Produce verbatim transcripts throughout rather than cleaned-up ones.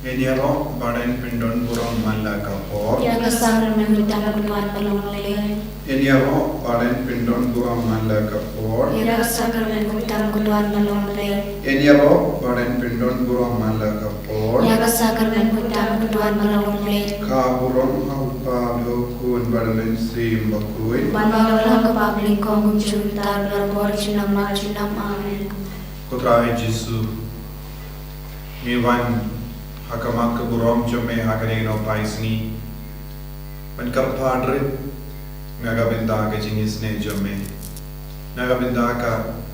Ngin ïaroh ba yn pyndon burom man la ka por. Ïa ka sakramen kaba tam ka duwan ba long lei. Ngin ïaroh ba yn pyndon burom man la ka por. Ïa ka sakramen kaba tam ka duwan ba long lei. Ngin ïaroh ba yn pyndon burom man la ka por. Ïa ka sakramen kaba tam ka duwan ba long lei. Ka burom ha u Kpa bad ha u Khun bad ha u Mynsiem Bakhuid. Bad ba long ha ka pap lyngkong kumjuh mynta bad barabor junom la junom. Amen. Ko Trai Jisu, ngi wan ha khmat ka burom jong me ha kane ka nohpai sngi. Ban kyrpad rit na ka bynta ka jingisynei jong me, na ka bynta ka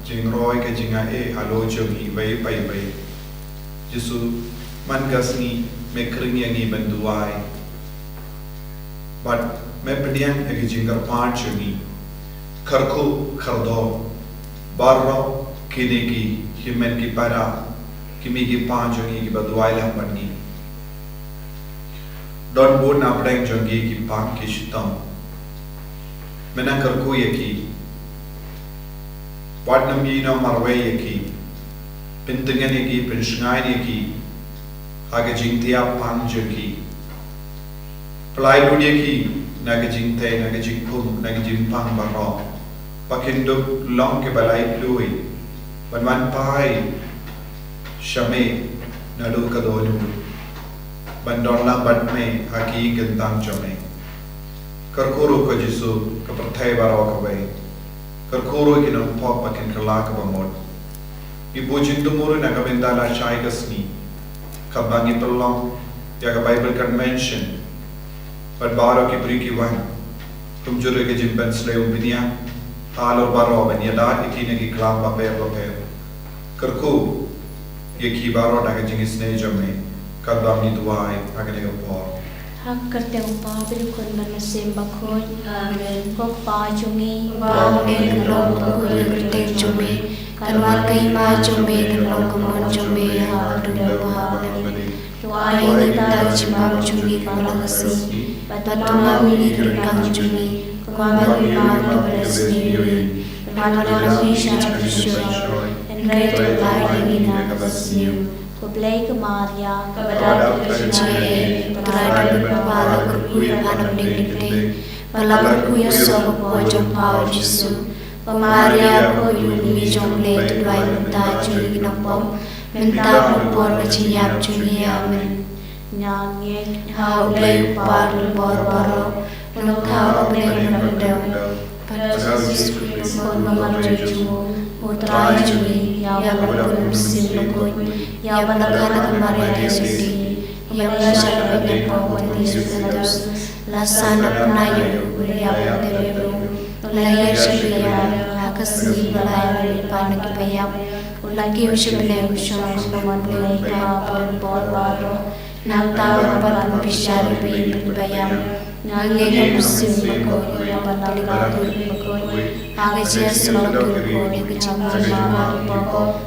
jingroi ka jingaiei halor jong ngi iwei pa iwei. Jisu, man ka sngi me khring ïa ngi ban duwai. Bad me pdiang ïa ki jingkyrpad jong ngi. Kyrkhu kyrdoh baroh kine ki hynmen ki para, ki kmie ki kpa jong ngi kiba duwai lang bad ngi. Don bun na pdeng jong ki ki pang ki shitom. Me nang kyrkhu ïa ki. Wat nym ïehnoh marwei ïa ki. Pyntngen ïa ki, pynshngaiñ ïa ki ha ka jingthiah pang jong ki. Pynlait lut ïa ki na ka jingtei, na ka jingkhum, na ka jingpang baroh, ba kin dup long kiba laitluid ban wan phai sha me naduh ka dohnud, ban don lang bad me ha ki kyntang jong me. Kyrkhu ruh ko Jisu ka pyrthei baroh kawei. Kyrkhu ruh ki nongpop ba kin kylla kaba mut. Ngi buh jingthmu ruh na ka bynta lashai ka sngi, kaba ngi pynlong ïa ka Bible Convention. Bad baroh ki briew ki wan, kumjuh ruh ka jingpynshlur bniah halor baroh ban ïada ïa ki na ki klam bapher bapher. Kyrkhu ïa ki baroh na ka jingisynei jong me, katba ngi duwai ha kane ka por. Ha ka kyrteng u Kpa bad u Khun bad u Mynsiem Bakhuid. Amen. Ko Kpa jong ngi ba ha bneng, long bakhuid ka kyrteng jong me. Kan wan ka hima jong me, kan long ka mon jong me ha ka khyndew bad ha bneng. To ai ïa ngi mynta ka jingbam jong ngi kaba la ka sngi. Bad to map ïa ngi ki rkang jong ngi, kumba ngi map ïa kiba la sniew ïa ngi. Bad wat ïalam ngi sha ka jingshoi, hynrei to pynlait ïa ngi na kaba sniew. Ko Blei ka Maria kaba dap da ka jingaiei, U Trai u don bad pha, la kyrkhu ïa pha na bneng lynti. Bad la kyrkhu ïa u soh bakhuid jong pha u Jisu. Ko Maria ko kmie jong U Blei, to duwai mynta ïa ngi ki nongpop, mynta bad por ka jingïap jong ngi. Amen. Nga ngeit ha U Blei U Kpa Jubor baroh, U Nongthaw u bneng bad u khyndew, bad ha u Jisu Khrist u Khun ba marwei jong u, U Trai jong ngi, ïa uba la pun u Mynsiem Bakhuid, ïa uba la kha na ka Maria Theisotti, ïa uba la shah lyndet ha u Pontius Pilatus, la sah na bnai ïa u, la ïap, la tep ïa u, la ïaishah bad u ha ka sngi ba lai, la leit pat na ki ba ïap, u la kiew sha bneng, u shong ha ka mon U Blei uba ha ka por baroh. Nangta u la wan ban bishar ïa kiba ïeit bad kiba ïap. Nga ngeit ha u Mynsiem Bakhuid, ïa u Balang Bakhuid, ha ka jingïasyllok ki riewkhoit,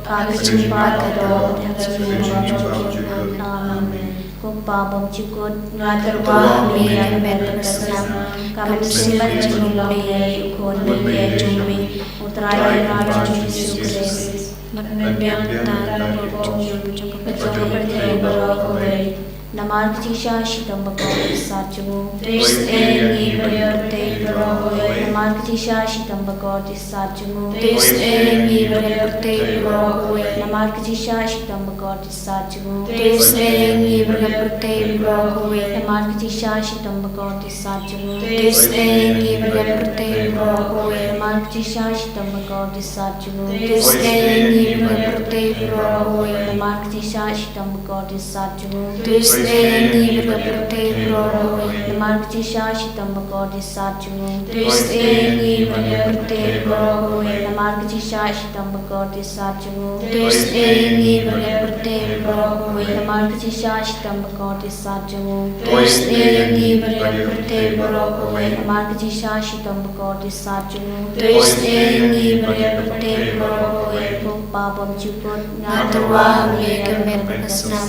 ha ka jingim baroh, ha ka jingim baroh. Amen. Ko Kpa bymjukut, nga tyrwa ha me ïa ka met bad ka snam, ka mynsiem bad ka jinglong jong U Khun baieit jong me, U Trai U Nongpynim jong ngi U Jisu Khrist. Bad me biang tang ka por jong ka jong ka pyrthei baroh kawei. Namar ka jingshisha shitom bakordor sat jong u, to isynei ïa ngi bad ïa ka pyrthei baroh kawei. Namar ka jingshisha shitom bakordor sat jong u, to isynei ïa ngi bad ïa ka pyrthei baroh kawei. Namar ka jingshisha shitom bakordor sat jong u, to isynei ïa ngi bad ïa ka pyrthei baroh kawei. Namar ka jingshisha shitom bakordor sat jong u, to isynei ïa ngi bad ïa ka pyrthei baroh kawei. Namar ka jingshisha shitom bakordor sat jong u, to isynei ïa ngi bad ïa ka pyrthei baroh kawei. Namar ka jingshisha shitom bakordor sat jong u, to isynei ïa ngi bad ïa ka pyrthei baroh kawei. Namar ka jingshisha shitom bakordor sat jong u, to isynei ïa ngi bad ïa ka pyrthei baroh kawei. Namar ka jingshisha shitom bakordor sat jong u, to isynei ïa ngi bad ïa ka pyrthei baroh kawei. Namar ka jingshisha shitom bakordor sat jong u, to isynei ïa ngi bad ïa ka pyrthei baroh kawei. Namar ka jingshisha shitom bakordor sat jong u, to isynei ïa ngi bad ïa ka pyrthei baroh kawei. Ko Kpa bymjukut, nga tyrwa ha me ïa ka met bad ka snam,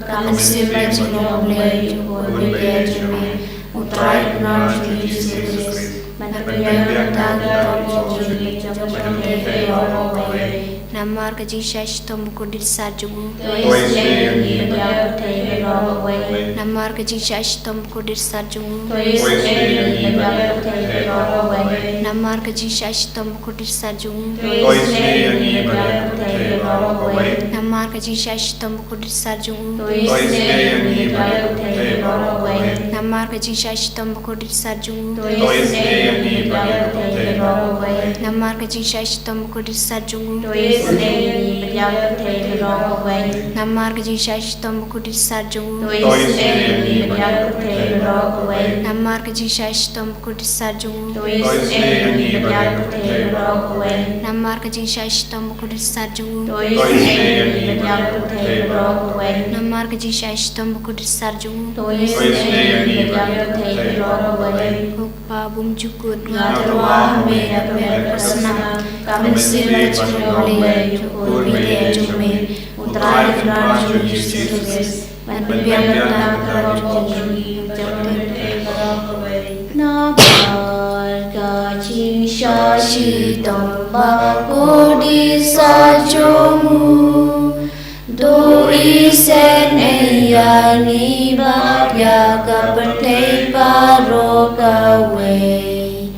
ka mynsiem bad ka jinglong U Blei U Khun baieit jong me, U Trai U Nongpynim jong ngi U Jisu Khrist. Bad me biang tang ka por jong ka jong ka pyrthei baroh kawei. Namar ka jingshah shitom bakordit sat jong u. To isynei ïa ngi ban ïa ka pyrthei baroh kawei. Namar ka jingshah shitom bakordit sat jong u. To isynei ïa ngi ban ïa ka pyrthei baroh kawei. Namar ka jingshah shitom bakordit sat jong u. To isynei ïa ngi ban ïa ka pyrthei baroh kawei. Namar ka jingshah shitom bakordit sat jong u. To isynei ïa ngi ban ïa ka pyrthei baroh kawei. Namar ka jingshah shitom bakordit sat jong u. To isynei ïa ngi ban ïa ka pyrthei baroh kawei. Namar ka jingshah shitom bakordit sat jong u. To isynei ïa ngi ban ïa ka pyrthei baroh kawei. Namar ka jingshah shitom bakordit sat jong u. To isynei ïa ngi ban ïa ka pyrthei baroh kawei. Namar ka jingshah shitom bakordit sat jong u. To isynei ïa ngi ban ïa ka pyrthei baroh kawei. Namar ka jingshah shitom bakordit sat jong u. To isynei ïa ngi ban ïa ka pyrthei baroh kawei. Namar ka jingshah shitom bakordit sat jong u. To isynei ïa ngi ban ïa ka pyrthei baroh kawei. Ko Kpa bymjukut, nga tyrwa ha me da ka met bad ka snam, ka mynsiem bad ka jingïaroh jong u Khun baieit jong me, U Trai Kynrad jong ngi Jisu Khrist, ban pynbiang na ka kyrteng jong ngi, jong ka pyrthei baroh kawei. Namar ka jingshah shitom bakordit sat jong u, to isynei ïa ngi bad ïa ka pyrthei baroh kawei.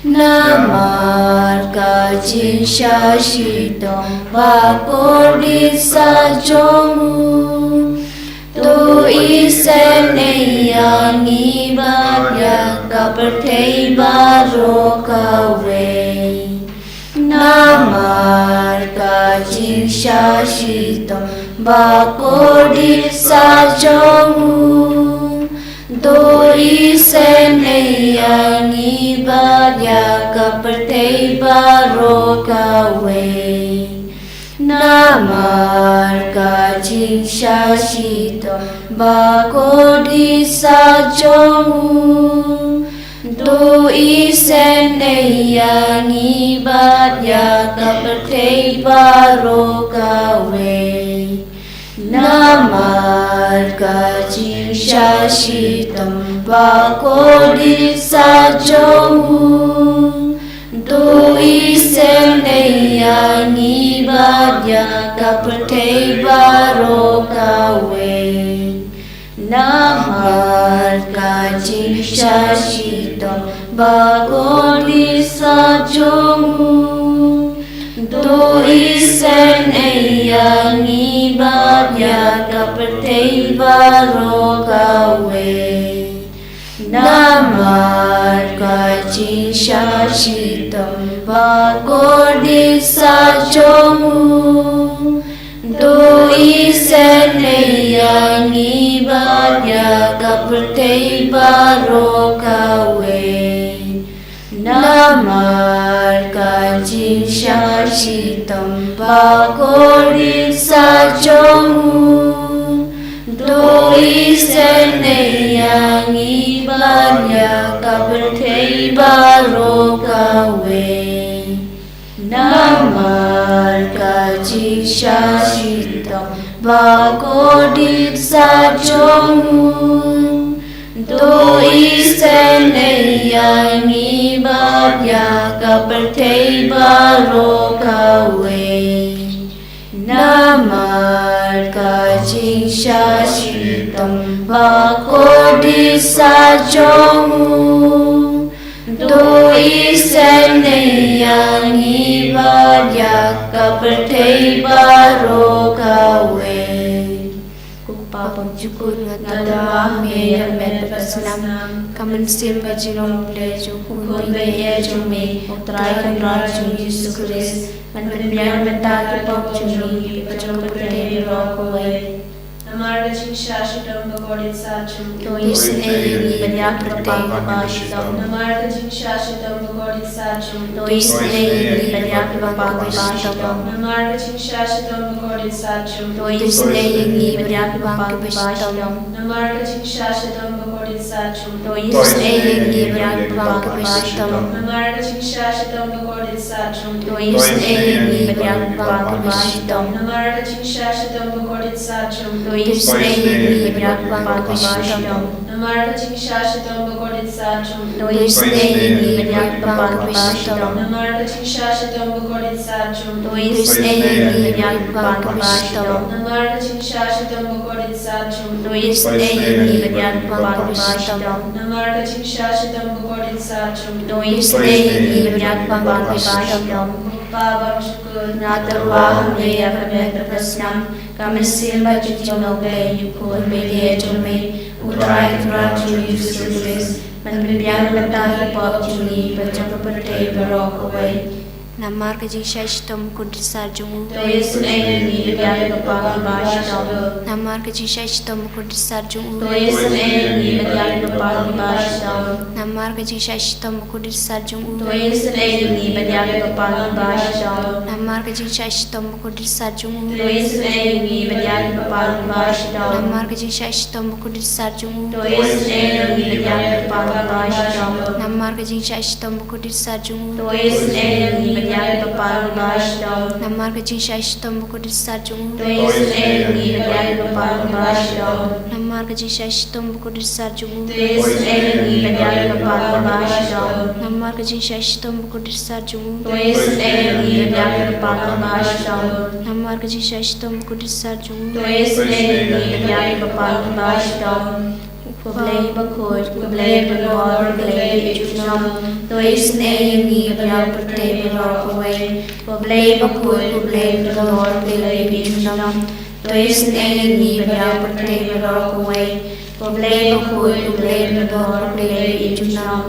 Namar ka jingshah shitom bakordit sat jong u, to isynei ïa ngi bad ïa ka pyrthei baroh kawei. Namar ka jingshah shitom bakordit sat jong u, to isynei ïa ngi bad ïa ka pyrthei baroh kawei. Namar ka jingshah shitom bakordit sat jong u, to isynei ïa ngi bad ïa ka pyrthei baroh kawei. Namar ka jingshah shitom bakordit sat jong u, to isynei ïa ngi bad ïa ka pyrthei baroh kawei. Namar ka jingshah shitom bakordit sat jong u, to isynei ïa ngi bad ïa ka pyrthei baroh kawei. Namar ka jingshah shitom bakordit sat jong u, to isynei ïa ngi bad ïa ka pyrthei baroh kawei. Namar ka jingshah shitom bakordit sat jong u, to isynei ïa ngi bad ïa ka pyrthei baroh kawei. Namar ka jingshah shitom bakordit sat jong u, to isynei ïa ngi bad ïa ka pyrthei baroh kawei. Namar ka jingshah shitom bakordit sat jong u, to isynei ïa ngi bad ïa ka pyrthei baroh kawei. Ko Kpa bymjukut, nga tyrwa ha me ïa ka met bad ka snam, ka mynsiem bad ka jinglong Blei jong u Khun baieit jong me, U Trai Kynrad jong ngi Jisu Khrist, ban pynbiang na ka bynta ki pop jong ngi bad jong ka pyrthei baroh kawei. Namar ka jingshah shitom bakordit sat jong u, to isynei ïa ngi bad ïa ka pyrthei baroh kawei. Namar ka jingshah shitom bakordit sat jong u, to isynei ïa ngi bad ïa ka pyrthei baroh kawei. Namar ka jingshah shitom bakordit sat jong u, to isynei ïa ngi bad ïa ka pyrthei baroh kawei. Namar ka jingshah shitom bakordit sat jong u, to isynei ïa ngi bad ïa ka pyrthei baroh kawei. Namar ka jingshah shitom bakordit sat jong u, to isynei ïa ngi bad ïa ka pyrthei baroh kawei. Namar ka jingshah shitom bakordit sat jong u, to isynei ïa ngi bad ïa ka pyrthei baroh kawei. Namar ka jingshah shitom bakordit sat jong u, to isynei ïa ngi bad ïa ka kpa kaba shitom. Namar ka jingshah shitom bakordit sat jong u. To isynei ïa ngi ban ïaid lypa kpa kaba shitom. Namar ka jingshah shitom bakordit sat jong u. To isynei ïa ngi ban ïaid lypa kpa kaba shitom. Namar ka jingshah shitom bakordit sat jong u. To isynei ïa ngi ban ïaid lypa kpa kaba shitom. Ko Kpa Bashukor, nga tyrwa hangne ïa ka met bad ka snam, ka mynsiem bad ka jinglong Blei, U Khun bad U Blei jong me, U Trai Trai jong ngi U Jisu Khrist, ban pynbiang na ka bynta ki pop jong ngi bad jong ka pyrthei baroh kawei. Namar ka jingshah shitom bakordit sat jong u. To isynei ïa ngi ban ïaid lypa kpa kaba shitom. Namar ka jingshah shitom bakordit sat jong u. To isynei ïa ngi ban ïaid lypa kpa kaba shitom. Namar ka jingshah shitom bakordit sat jong u. To isynei ïa ngi ban ïaid lypa kpa kaba shitom. Namar ka jingshah shitom bakordit sat jong u. To isynei ïa ngi ban ïaid lypa kpa kaba shitom. Namar ka jingshah shitom bakordit sat jong u. To isynei ïa ngi ban ïaid lypa kpa kaba shitom. Namar ka jingshah shitom bakordit sat jong u. To isynei ïa ngi ban ïaid lypa kpa kaba shitom. Namar ka jingshah shitom bakordit sat jong u. To isynei ïa ngi ban ïaid lypa kpa kaba shitom. Namar ka jingshah shitom bakordit sat jong u. To isynei ïa ngi ban ïaid lypa kpa kaba shitom. Namar ka jingshah shitom bakordit sat jong u. To isynei ïa ngi ban ïaid lypa kpa kaba shitom. Namar ka jingshah shitom bakordit sat jong u. To isynei ïa ngi ban ïaid lypa kpa kaba shitom. Ko Blei bakhuid, ko Blei badonbor, ko Blei ba ïeit junom. To isynei ïa ngi bad ïa ka pyrthei baroh kawei. Ko Blei bakhuid, ko Blei badonbor, ko Blei ba ïeit junom. To isynei ïa ngi bad ïa ka pyrthei baroh kawei. Ko Blei bakhuid, ko Blei badonbor, ko Blei ba ïeit junom.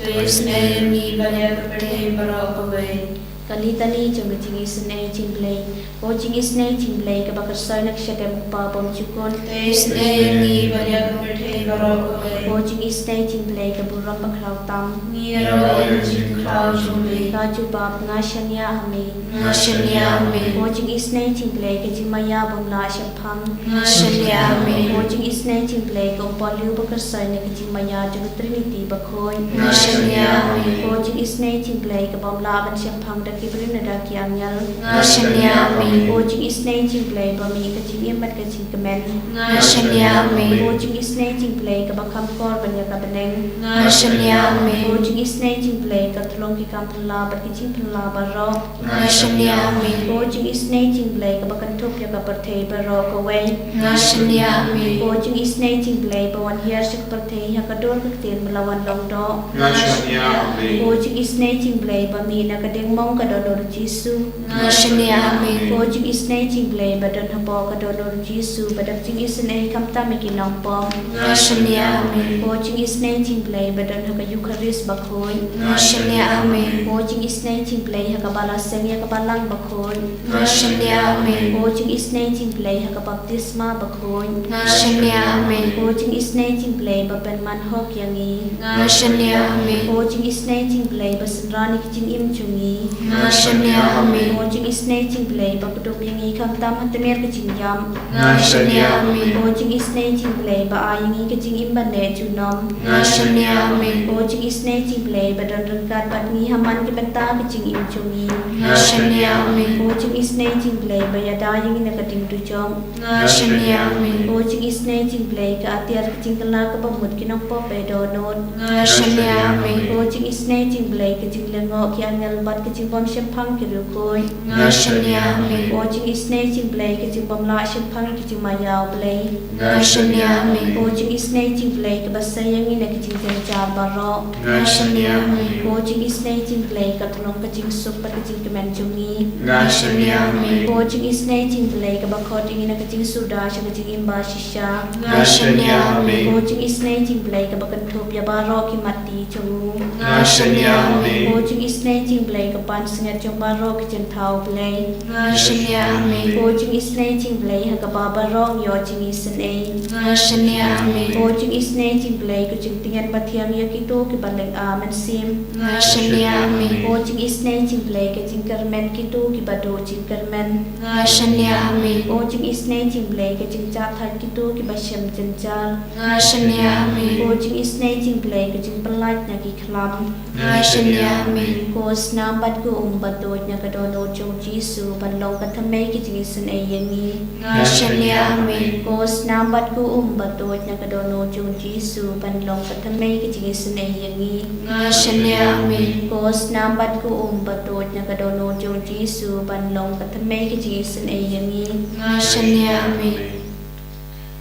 To isynei ïa ngi bad ïa ka pyrthei baroh kawei. Ka litani jong ka jingisynei jong u Blei. Ko jingisynei jong u Blei kaba kyrsoi na ka shadem u Kpa bymjukut. To isynei ïa ngi bad ïa ka pyrthei baroh kawei. Ko jingisynei jong u Blei ka burom bakhraw tam. Ngi ïaroh ïa ka jingkhraw jong u Blei. Ka jubab, nga shaniah ha me. Nga shaniah ha me. Ko jingisynei jong u Blei ka jingmaïa bym lah shemphang. Nga shaniah ha me. Ko jingisynei jong u Blei ka umpohliew ba kyrsoi na ka jingmaïa jong ka Trinity bakhuid. Nga shaniah ha me. Ko jingisynei jong u Blei ka bym lah ban shemphang da ki briew ne da ki angel. Nga shaniah ha me. Ko jingisynei jong u Blei ba mih ka jingim bad ka jingkmen. Nga shaniah ha me. Ko jingisynei jong u Blei kaba kham kor ban ïa ka bneng. Nga shaniah ha me. Ko jingisynei jong u Blei ka thlong ki kam phylla bad ki jingphylla baroh. Nga shaniah ha me. Ko jingisynei jong u Blei kaba kynthup ïa ka pyrthei baroh kawei. Nga shaniah ha me. Ko jingisynei jong u Blei ba wan hiar sha ka pyrthei ha ka dur ka ktien ba la wan long doh. Nga shaniah ha me. Ko jingisynei jong u Blei ba mih na ka diengmong ka dohnud u Jisu. Nga shaniah ha me. Ko jingisynei jong u Blei ba don hapoh ka dohnud u Jisu ba dap jingisynei khamtam ïa ki nongpop. Nga shaniah ha me. Ko jingisynei jong u Blei ba don ha ka Eukharist bakhuid. Nga shaniah ha me. Ko jingisynei jong u Blei ha kaba la seng ïa ka balang bakhuid. Nga shaniah ha me. Ko jingisynei jong u Blei ha ka baptisma bakhuid. Nga shaniah ha me. Ko jingisynei jong u Blei ba pynman hok ïa ngi. Nga shaniah ha me. Ko jingisynei jong u Blei ba synran ïa ki jingim jong ngi. Nga shaniah ha me. Ko jingisynei jong u Blei ba kdup ïa ngi khamtam ha tmier ka jingïap. Nga shaniah ha me. Ko jingisynei jong u Blei ba ai ïa ngi ka jingim ban leh junom. Nga shaniah ha me. Ko jingisynei jong u Blei ba don ryngkat bad ngi ha man ki bynta ka jingim jong ngi. Nga shaniah ha me. Ko jingisynei jong u Blei ba ïada ïa ngi na ka ding dujok. Nga shaniah ha me. Ko jingisynei jong u Blei ka atiar ka jingkylla kaba mut ki nongpop ba dohnud. Nga shaniah ha me. Ko jingisynei jong u Blei ka jinglyngngoh ki angel bad ka jingbymshemphang ki riewkhuid. Nga shaniah ha me. Ko jingisynei jong u Blei ka jingbymlah shemphang ki jingmaïa u Blei. Nga shaniah ha me. Ko jingisynei jong u Blei kaba sei ïa ngi na ki jingjynjar baroh. Nga shaniah ha me. Ko jingisynei jong u Blei ka thlong ka jingsuk bad ka jingkmen jong ngi. Nga shaniah ha me. Ko jingisynei jong u Blei kaba khot ïa ngi na ka jingsuda sha ka jingim ba shisha. Nga shaniah ha me. Ko jingisynei jong u Blei kaba kynthup ïa baroh ki mat jong u. Nga shaniah ha me. Ko jingisynei jong u Blei ka pansngiat jong baroh ki jingthaw Blei. Nga shaniah ha me. Ko jingisynei jong u Blei ha kaba baroh ngi ïoh jingisynei. Nga shaniah ha me. Ko jingisynei jong u Blei ka jingtngen ba thiang ïa kito kiba leh ïa ka mynsiem. Nga shaniah ha me. Ko jingisynei jong u Blei ka jingkyrmen kito kiba duh jingkyrmen. Nga shaniah ha me. Ko jingisynei jong u Blei ka jingjahthait kito kiba shem jynjar. Nga shaniah ha me. Ko jingisynei jong u Blei ka jingpyllait na ki khlam. Nga shaniah ha me. Ko snam bad ko um ba tuid na ka dohnud jong u Jisu ban long ka thymmei ka jingisynei ïa ngi. Nga shaniah ha me. Ko snam bad ko um ba tuid na ka dohnud jong u Jisu ban long ka thymmei ka jingisynei ïa ngi. Nga shaniah ha me. Ko snam bad ko um ba tuid na ka dohnud jong u Jisu ban long ka thymmei ka jingisynei ïa ngi. Nga shaniah ïa me.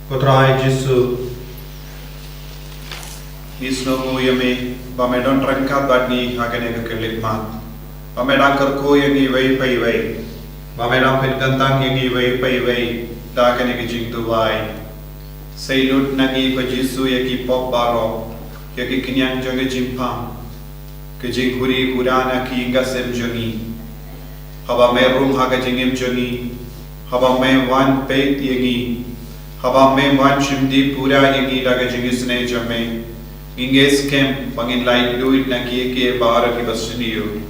Ko Trai Jisu, ngi sngewnguh ïa me ba me don ryngkat bad ngi ha kane ka khyllipmat, ba me dang kyrkhu ïa ngi iwei pa iwei, ba me dang pynkyntang ïa ngi iwei pa iwei da kane ka jingduwai. Sei lut na ngi ko Jisu ïa ki pop baroh, ïa ki khñiang jong ka jingpang, ka jinghuri hura na ki ïing ka sem jong ngi. Haba me rung ha ka jingim jong ngi, haba me wan peit ïa ngi, haba me wan shimti pura ïa ngi da ka jingisynei jong me, ngi ngeit skhem ba ngin lait luid na kiei kiei baroh kiba sniew.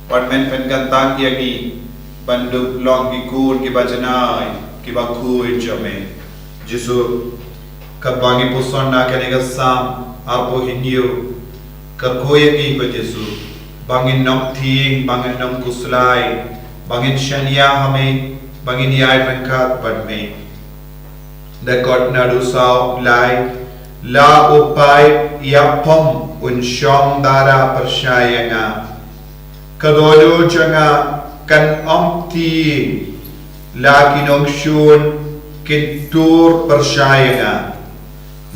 Wat men pynkyntang ïa ngi ban dup long ki khun kiba janai, kiba khuid jong me. Jisu, katba ngi puson na kane ka Salm arphew hynñiew, kyrkhu ïa ngi ko Jisu, ba ngin nym thieng, ba ngin nym khuslai, ba ngin shaniah ha me, ba ngin ïaid ryngkat bad me. Dkhot naduh saw, lai, la u paid ïapom un shong dara pyrshah ïa nga. Ka dohnud jong nga kan ym thieng, la ki nongshun kin tur pyrshah ïa nga.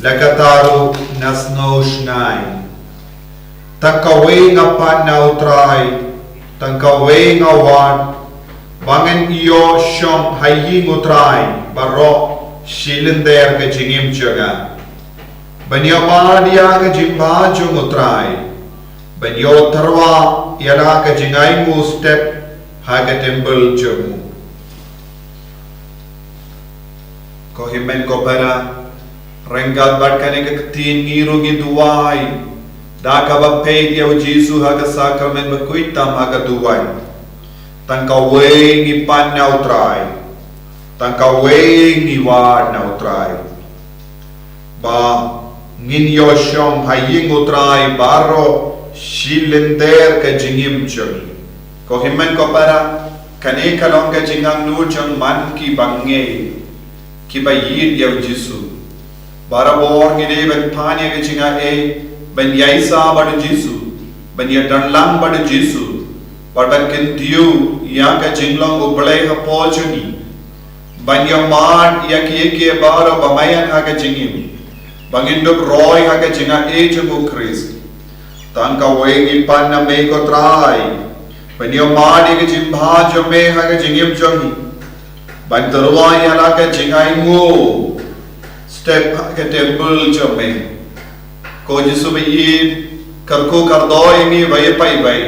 La kata ruh nga sngew shngain. Tang kawei nga pan na u Trai, tang kawei nga wad, ba ngan ïoh shong ha ïing u Trai baroh shi lynter ka jingim jong nga. Ban ïoh mad ïa ka jingbha jong u Trai, ban ïoh tyrwa ïa la ka jingainguh step ha ka templ jong u. Ko hynmen ko para, ryngkat bad kane ka ktien ngi ruh ngi duwai, da kaba peit ïa u Jisu ha ka sakramen bakhuid tam ha ka duwan. Tang kawei ngi pan na u Trai, tang kawei ngi wad na u Trai, ba ngin ïoh shong ha ïing u Trai baroh shi lynter ka jingim jong ngi. Ko hynmen ko para, kane ka long ka jingangnud jong man ki bangeit, kiba ïeit ïa u Jisu. Barabor ngi dei ban pan ïa ka jingai, ban ïaisah bad u Jisu, ban ïadonlang bad u Jisu, bad ban kyntiew ïa ka jinglong U Blei hapoh jong ngi. Ban ïoh mad ïa kiei kiei baroh ba maïan ha ka jingim, ba ngin dup roi ha ka jingai jong u Khrist. Tang kawei ngi pan na me ko Trai, ban ïoh mad ïa ka jingbha jong me ha ka jingim jong ngi, ban tyrwa ïa la ka jingainguh step ha ka templ jong me. Ko Jisu ba ïeit, kyrkhu kyrdoh ïa ngi iwei pa iwei.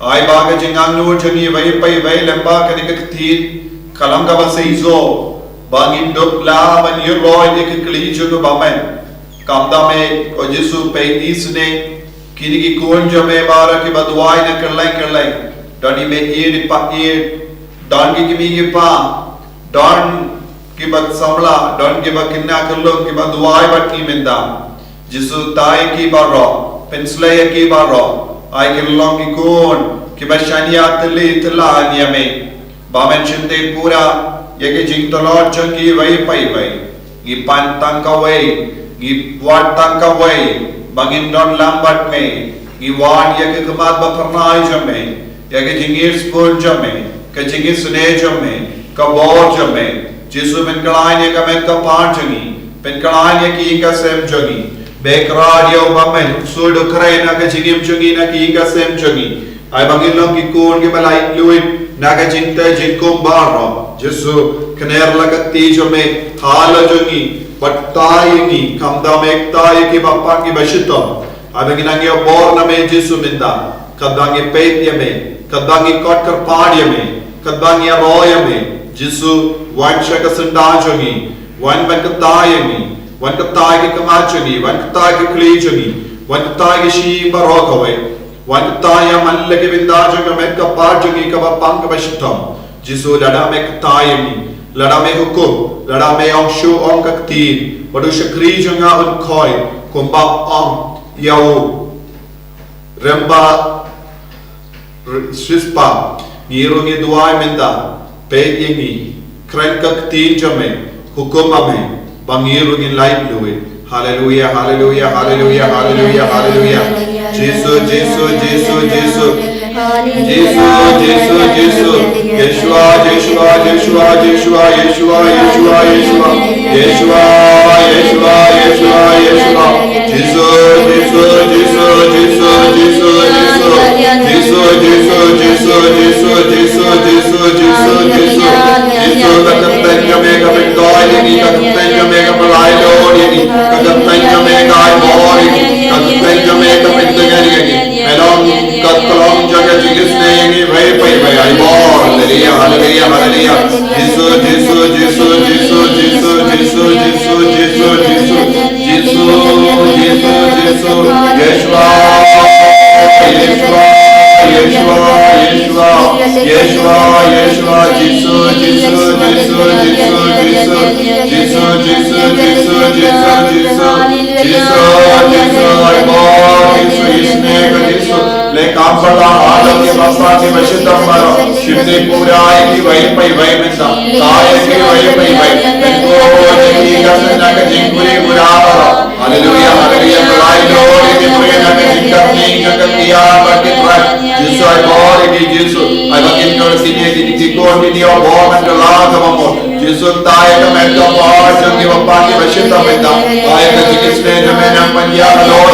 Ai ba ka jingangnud jong ngi iwei pa iwei lyngba kane ka ktien ka long kaba seisoh, ba ngin dup lah ban ïoh roi ïa ka kli jong u bymman. Khamtam eh ko Jisu, peit isynei kine ki khun jong me baroh kiba duwai na kylleng kylleng. Don i mei ïeit i pa ïeit, don ki kmie ki kpa, don kiba samla, don kiba khynnah khyllung kiba duwai bad ngi mynta. Jisu, tai ki baroh, pynsleh ïa ki baroh, ai ki long ki khun kiba shaniah tylli tyllan ïa me, ba men shim te pura ïa ki jingtlot jong ki iwei pa iwei. Ngi pan tang kawei, ngi wad tang kawei, ba ngin don lang bad me. Ngi wad ïa ka khmat ba phyrnai jong me, ïa ka jingïeit sbun jong me, ka jingisynei jong me, ka bor jong me. Jisu, pynkhlaiñ ïa ka met ka phad jong ngi, pynkhlaiñ ïa ki ïing ka sem jong ngi. Beh kyrpad ïa u bymman, shu duh kren na ka jingim jong ngi, na ki ïing ka sem jong ngi. Ai ba ngin long ki khun kiba lait luid na ka jingtei jingkhum baroh. Jisu, kner la ka kti jong me halor jong ngi, bad ktai ïa ngi, khamtam eh ktai ïa kiba pang kiba shitom. Ai ba ngin nang ïoh bor na me Jisu mynta, katba ngi peit ïa me, katba ngi khot kyrpad ïa me, katba ngi ïaroh ïa me. Jisu, wan sha ka syndah jong ngi, wan ban ktai ïa ngi, wan ktai ki khmat jong ngi, wan ktai ki kli jong ngi, wan ktai ki shyieng baroh kawei, wan ktai ïa man la ki bynta jong ka met ka phad jong ngi kaba pang kaba shitom. Jisu, lada me ktai ïa ngi, lada me hukum, lada me ong shu ong ka ktien, bad u shakri jong nga un khoi, kumba ong ïa u Rangbah Ri-, Rizpah, ngi ruh ngi duwai mynta, peit ïa ngi, kren ka ktien jong me, hukum ïa me, ba ngi ruh ngin lait luid. Haleluia, haleluia, haleluia, haleluia, haleluia. Jisu, Jisu, Jisu, Jisu. Jisu, Jisu, Jisu. Yeshua, Yeshua, Yeshua, Yeshua, Yeshua, Yeshua, Yeshua. Yeshua, Yeshua, Yeshua, Yeshua. Jisu, Jisu, Jisu, Jisu, Jisu, Jisu. Jisu, Jisu, Jisu, Jisu, Jisu, Jisu, Jisu, Jisu. Jisu, ka kyrteng jong me ka pynkoit ïa ngi, ka kyrteng jong me ka pynlait ïa ngi, ka kyrteng jong me ka ai bor ïa ngi, ka kyrteng jong me ka pyntyngeh ïa ngi. Me long ka klong jong ka jingisynei ïa ngi, wei pa wei, ai bor. Haleluya, haleluya, haleluya. Jisu, Jisu, Jisu, Jisu, Jisu, Jisu, Jisu, Jisu, Jisu. Jisu, Jisu, Jisu, Yeshua, Yeshua, Yeshua, Yeshua, Yeshua, Yeshua, Jisu, Jisu, Jisu, Jisu, Jisu, Jisu, Jisu, Jisu, Jisu, Jisu, Jisu, ai bor, Jisu, isynei ka Jisu. Leh kam pala halor ki bapha ki bashitom baroh. Shim ne pura ïa ki wei pa wei mynta. Kai ïa ki wei pa wei. Pynkoit ïa ki katno na ka jingkhuid khuda baroh. Haleluya, haleluya. Pynlait noh ïa ki briew na ka jingkyrkhu, ka jingkyrkhu bad ki trai. Jisu, ai bor ïa ki, Jisu. Ai ba kin kyrkhu ïa ki, ki khun ki ïoh bor ban kylla kaba mut. Jisu, tai ka met ka bor jong ki bapha ki bashitom mynta. Ai ka jingisynei jong me nang pynïar halor.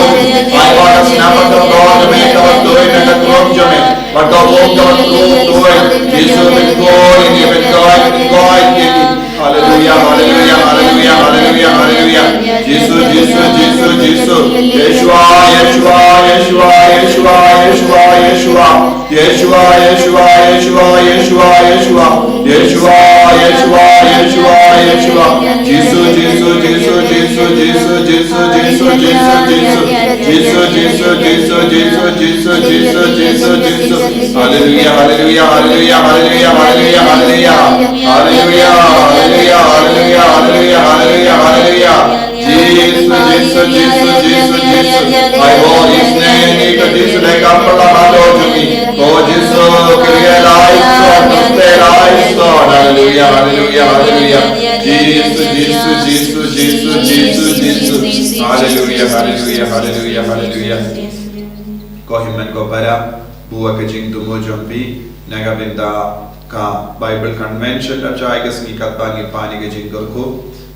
Ai ba ka snam ka bor jong me kaba tuid na ka tnum jong me. Bad ka bor kaba tuid. Jisu, pynkoit ïa ki, pynkoit, pynkoit ïa ki. Haleluya, haleluya, haleluya, haleluya, haleluya. Jisu, Jisu, Jisu, Jisu. Yeshua, Yeshua, Yeshua, Yeshua, Yeshua, Yeshua. Yeshua, Yeshua, Yeshua, Yeshua, Yeshua. Yeshua, Yeshua, Yeshua, Yeshua. Jisu, Jisu, Jisu, Jisu, Jisu, Jisu, Jisu, Jisu. Jisu, Jisu, Jisu, Jisu, Jisu, Jisu, Jisu, Jisu. Haleluya, haleluya, haleluya, haleluya, haleluya, haleluya. Haleluya, haleluya, haleluya, haleluya, haleluya, haleluya. Jisu, Jisu, Jisu, Jisu, Jisu. Ai bor isynei ïa ngi ko Jisu, leh kam pala halor jong ngi. Ko Jisu, kyrie eleison, kyrie eleison. Haleluya, haleluya, haleluya. Jisu, Jisu, Jisu, Jisu, Jisu, Jisu. Haleluya, haleluya, haleluya, haleluya. Ko hynmen ko para, bud ïa ka jingthmu jong phi na ka bynta ka Bible Convention, la shai ka sngi katba ngi pan ïa ka jingkyrkhu,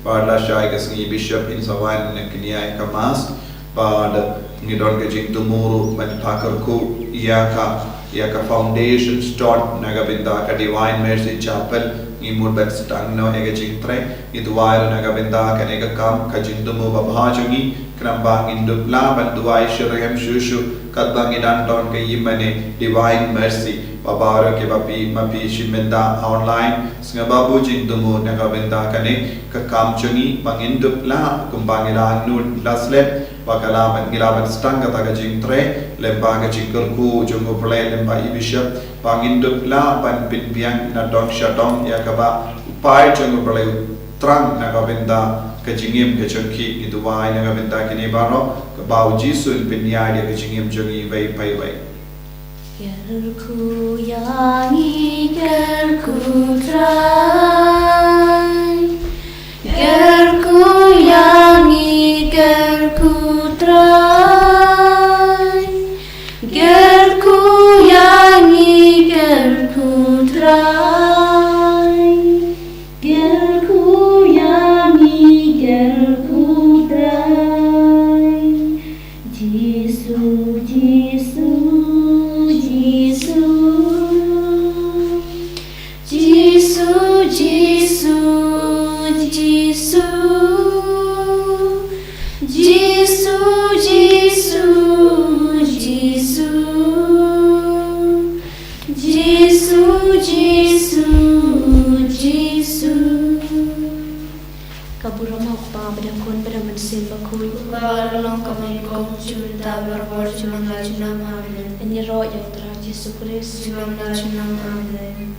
bad la shai ka sngi Bishop in sa wan ne kñia ïa ka Mass, bad ngi don ka jingthmu ruh ban pha kyrkhu ïa ka, ïa ka foundation stone na ka bynta ka Divine Mercy Chapel. Ngi mut ban sdang noh ïa ka jingtrei. Ngi duwai ruh na ka bynta kane ka kam, ka jingthmu babha jong ngi, khnang ba ngin dup lah ban duwai syriem shuh shuh katba ngi dang don ka ïing mane Divine Mercy. Ba baroh kiba phi, ma phi shim bynta online, sngewbha bud jingthmu na ka bynta kane ka kam jong ngi, ba ngin dup lah kumba ngi la angnud la slem, ba ka lah ban, ngi lah ban sdang kata ka jingtrei lyngba ka jingkyrkhu jong U Blei lyngba i Bishop, ba ngin dup lah ban pynbiang na dong sha dong ïa kaba u paid jong U Blei u thrang na ka bynta ka jingim ka jong ki. Ngi duwai na ka bynta kine baroh, kaba U Jisu un pynïaid ïa ka jingim jong ngi iwei pa iwei. Kyrkhu ïa ngi, kyrkhu Trai. Kyrkhu ïa ngi, kyrkhu Trai. Kyrkhu ïa ngi, kyrkhu Trai. Kyrkhu ïa ngi, kyrkhu Trai. Jisu, Jisu, Jisu. Jisu, Jisu, Jisu. Jisu, Jisu, Jisu. Jisu, Jisu, Jisu. Ka burom ha U Kpa bad ha U Khun bad ha U Mynsiem Bakhuid. Ba la long kumba kum shynna, barabor junom la junom. Amen. Ngin ïaroh ïa U Trai Jisu Khrist. Junom la junom. Amen.